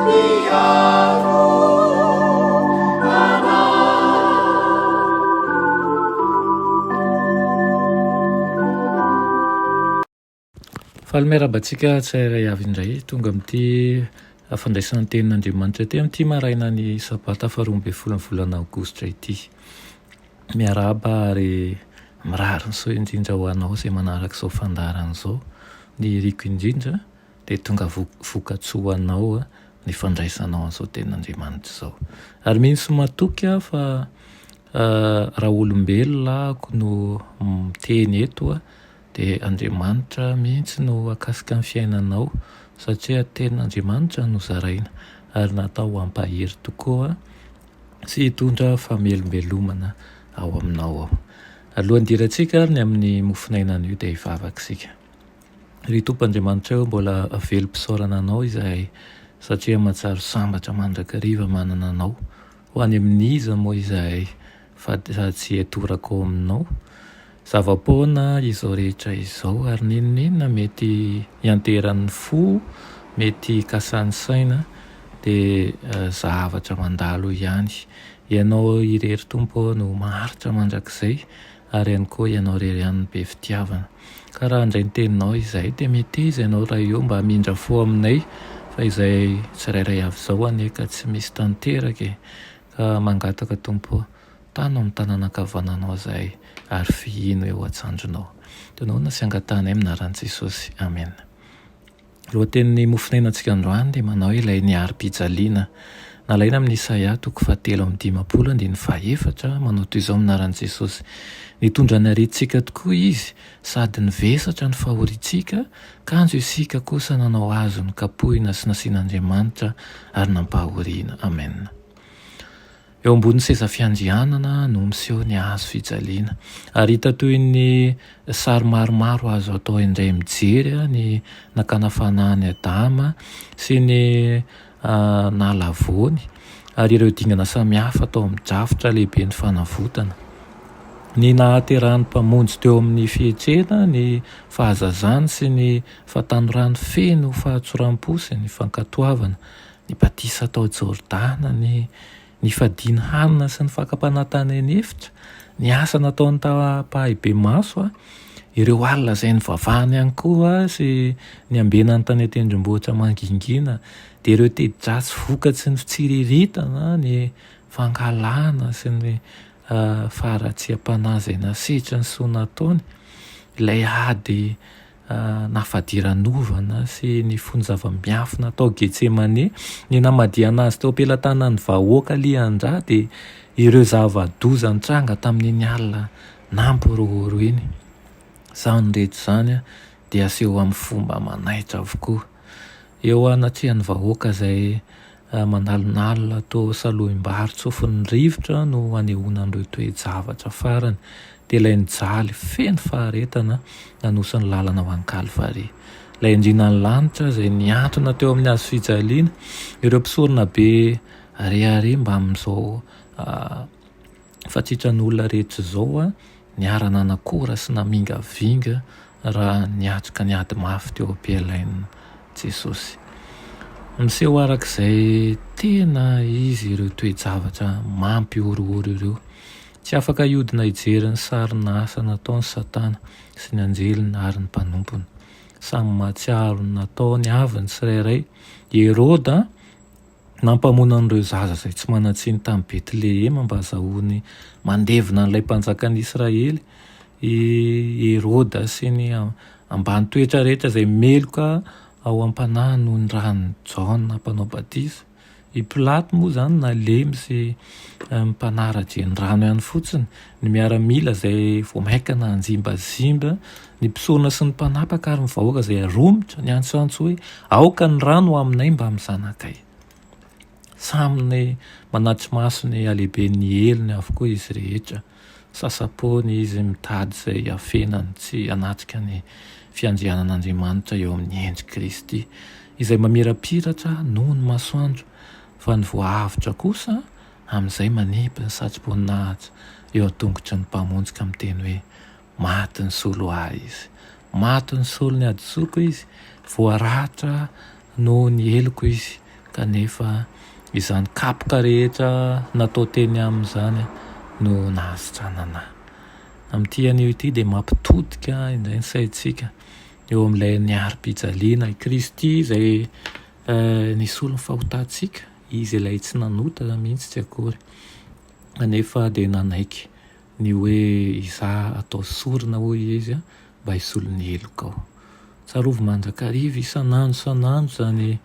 Mpiaro anay. Faly miarahaba antsika tsirairay avy indray tonga amin'ity fandraisana ny tenin'Andriamanitra ity amin'ity marainan'ny sabata faharoa ambin'ny folon'ny volana aogositra ity. Miarahaba ary mirary ny soa indrindra ho anao izay manaraka izao fandaharana izao. Ny iriko indrindra dia tonga vokatsoa ho anao ny fandraisanao an'izao tenin'Andriamanitra izao. Ary mino sy matoky aho fa raha olombelona ahako no miteny eto dia Andriamanitra mihitsy no hakasika ny fiainanao satria tenin'Andriamanitra no zaraina ary natao hampahery tokoa sy hitondra famelombelomana ao aminao ao. Alohan'ny hidirantsika ary ny amin'ny mofonaina anio dia hivavaka isika. Ry Tompo Andriamanitray ô, mbola velom-pisaorana Anao izahay satria mahatsiaro sambatra mandrakariva manana Anao. Ho any amin'iza moa izahay fa tsy hitoraka ao Aminao? Zava-poana izao rehetra izao ary n'inon'inona mety hianteran'ny fo, mety hikasan'ny saina dia zavatra mandalo ihany. Ianao irery Tompo ô no maharitra mandrakizay ary ihany koa Ianao irery ihany no be fitiavana. Ka raha handray ny teninao izahay dia meteza Ianao Ray ô mba hamindra fo aminay fa izay tsirairay avy izao anie ka tsy misy tanteraka e! Ka mangataka Tompo ô, tano amin'ny tanana ankavananao izahay ary fihino eo an-tsandrinao. Tononina sy angatahanay amin'ny anaran'i Jesosy. Amena. Lohatenin'ny mofonainantsika androany dia manao ilay niari-pijaliana. Nalaina amin'i Isaia toko fahatelo amby dimampolo andininy fahefatra manao toy izao amin'ny anaran'i Jesosy, Nitondra ny aretintsika tokoa Izy, sady nivesatra ny fahoriantsika, kanjo isika kosa nanao azy ho nokapohina sy nasian'Andriamanitra ary nampahoriana. Amena. Eo ambonin'ny seza fiandrianana no miseho ny hazo fijaliana. Ary hita toy ny sary maromaro azo atao indray mijery ny nakana fanahy an'i Adama sy ny nahalavoany ary ireo dingana samihafa tao amin'ny drafitra lehiben'ny fanavotana. Ny nahaterahan'ny Mpamonjy teo amin'ny fietrena, ny fahazazany sy ny fahatanorany feno fahatsoram-po sy ny fankatoavana, ny batisa tao Jordana, ny nifadiany hanina sy ny fakam-panahy tany an'efitra, ny asa nataony tamim-pahibemaso, ireo alina izay nivavahany ihany koa sy niambenany tany an-tendrombohitra mangingina, dia ireo teti-dratsy vokatry ny fitsiriritana, ny fankahalana sy ny faharatsiam-panahy izay nasetry ny soa nataony, ilay ady nafadiranovana sy ny fony zava-miafina tao Getsemane, ny namadihana azy teo am-pelatanan'ny vahoaka lian-drà dia ireo zava-doza nitranga tamin'iny alina nampihorohoro iny. Izany rehetra izany dia aseho amin'ny fomba manaitra avokoa eo anatrehan'ny vahoaka izay Manalonalona toa salohim-bary tsofin'ny rivotra no anehoana an'ireo toe-javatra farany, dia ilay nijaly feno faharetana nanosy ny lalana ho any Kalvary. Ilay Andrianan'ny lanitra izay nihantona teo amin'ny hazo fijaliana, ireo mpisorona be rehareha mbamin'izao Fatsitran'olona rehetra izao niara-nanakora sy namingavinga raha niatrika ny ady mafy teo am-pialain'i Jesosy. Miseho araka izay tena izy ireo toe-javatra mampihorohoro ireo. Tsy afaka hiodina hijery ny sarin'asa nataony Satana sy ny anjeliny ary ny mpanompony. Samy mahatsiaro ny nataony avy ny tsirairay. I Heroda Nampamono an'ireo zaza izay tsy manan-tsiny tany Betlehema mba hahazahoany mandevina an'ilay mpanjakan'i Israely i Heroda sy ny ambany toetra rehetra izay meloka ao am-panahy noho ny ran'i Jaona mpanao batisa. I Pilato moa izany nalemy sy mpanara-drenirano ihany fotsiny, ny miaramila izay vao mainka nanjimbazimba, ny mpisorona sy ny mpanapaka ary ny vahoaka izay romotra niantsoantso hoe, Aoka ny rano ho aminay mbamin'ny zanakay. Samy ny manatri-maso ny halehiben'ny helony avokoa izy rehetra. Sasa-poana izy mitady izay hiafenany tsy hanatrika ny fiandrianan'Andriamanitra eo amin'ny endrik'i Kristy, izay mamirapiratra noho ny masoandro, fa ny voaavotra kosa amin'izay manipy ny satroboninahitra eo an-tongotry ny Mpamonjy ka miteny hoe, Maty nisolo ahy Izy. Maty nisolo ny hadisoako Izy. Voaratra noho ny heloko Izy. Kanefa izany kapoka rehetra natao teny aminy izany no nahasitranana ahy. Amin'ity anio ity dia mampitodika indray ny saintsika eo amin'ilay niari-pijaliana, i Kristy izay nisolo ny fahotantsika, Izy ilay tsy nanota mihitsy tsy akory, kanefa dia nanaiky ny hoe izaho atao sorona hoy Izy mba hisolo ny helokao. Tsarovy mandrakariva isan'andro isan'andro izany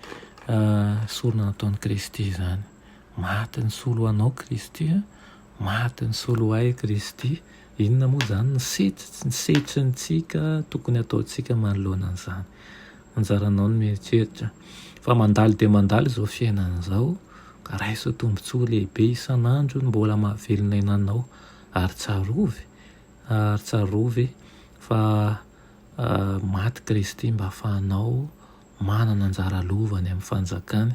sorona nataon'i Kristy izany. Maty nisolo ho anao Kristy, maty nisolo ho ahy Kristy. Inona moa izany ny setry, ny setrintsika tokony hataontsika manoloana an'izany? Anjaranao ny mieritreritra fa mandalo dia mandalo izao fiainana izao ka raiso ho tombontsoa lehibe isan'andro ny mbola mahavelona aina anao ary tsarovy ary tsarovy fa maty Kristy mba ahafahanao manana anjara lova any amin'ny fanjakany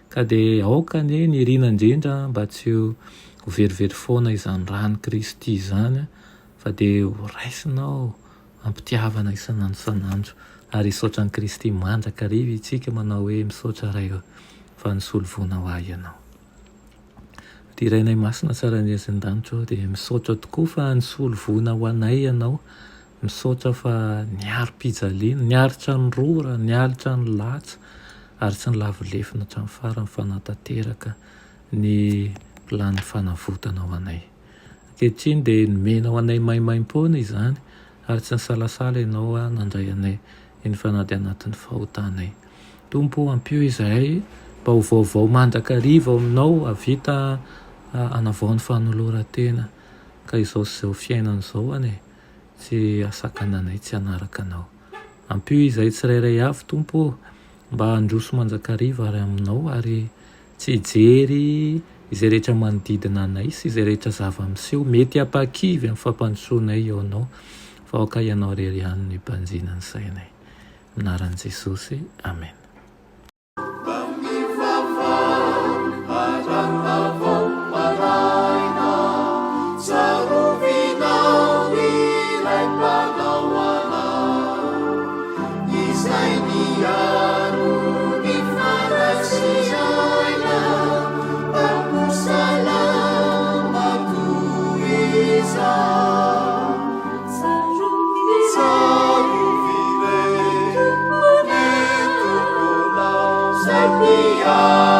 ka dia aoka anie ny irina indrindra mba tsy ho verivery foana izany ran'i Kristy izany fa dia ho raisinao am-pitiavana isan'andro isan'andro ary hisaotra an'i Kristy mandrakariva isika manao hoe misaotra Ray ô fa nisolo voina ho ahy Ianao. Ry Rainay Masina tsara indrindra izay an-danitra ô dia misaotra tokoa fa nisolo voina ho anay Ianao, misaotra fa niari-pijaliana, niaritra ny rora, niaritra ny latsa ary tsy nilavo lefona hatramin'ny farany fa nahatanteraka ny planin'ny fanavotana ho anay. Ankehitriny dia nomenao anay maimaimpoana izany ary tsy nisalasala Ianao nandray anay eny fa na dia anatin'ny fahotanay. Tompo o, ampio izahay mba ho vaovao mandrakariva ao Aminao, hahavita hanavao ny fanoloran-tena, ka izao sy izao fiainana izao anie tsy hahasakana anay tsy hanaraka Anao. Ampio izahay tsirairay avy, Tompo o, mba handroso mandrakariva ary Aminao ary Tsy hijery izay rehetra manodidina anay sy izay rehetra zava-miseho mety hampahakivy amin'ny fampandrosoanay eo Anao, fa aoka Ianao irery ihany no hibanjina ny sainay. Amin'ny anaran'i Jesosy, amena. Mba mivavaha hatrany vao maraina, tsarovinao ilay Mpanao anao, izay niaro ny fanahy sy aina, mba ho salama toy izao. Tsarovy re ny Tomponao, izay mpiaro.